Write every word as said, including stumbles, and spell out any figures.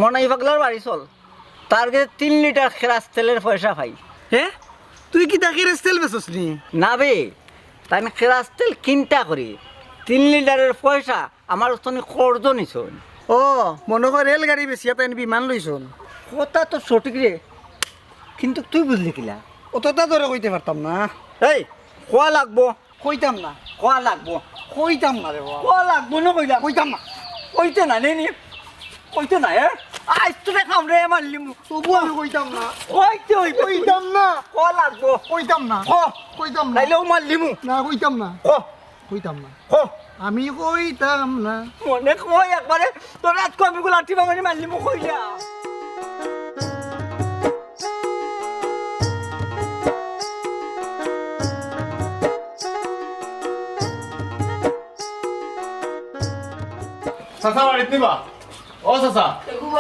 মনাই পাগলার বাড়ি চল, তার গেছে তিন লিটার খেরাস তেলের পয়সা পাই। হে, তুই কিতা খেরাস তেল বেচস নি? না বে, তাইন খেরাস তেল কিনতা করি, তিন লিটারের পয়সা আমার অখান থাকি কর্জ নিছইন। ও, মনো কয় রেলগাড়ি বেচিয়া তাইন বিমান লইছইন। কথা তো সঠিক রে, কিন্তু তুই বুঝলি কিলা? অততা তোরে কইতে পারতাম না। এই, কওয়া লাগবো। কইতাম না। কওয়া লাগবো। কইতাম না রে বাবা। কওয়া লাগবো না কইলাম। কইতাম না। কইতে না, নে, নে। কইতে না, এ? আইজ তোরে কামড়ে মারলিমু। তবু আমি কইতাম না। কইতে অইবো। কইতাম না। কওয়া লাগবো। কইতাম না। ক। কইতাম না। নাইলেও মারলিমু। না, কইতাম না। ক। কইতাম না। ক। আমি কইতাম না। মনে কয় একবারে তোর আত কমিগুলো আটি ভাঙানি মারলিমু কইলা। চাচা বাড়িত নিবা? ও চাচা।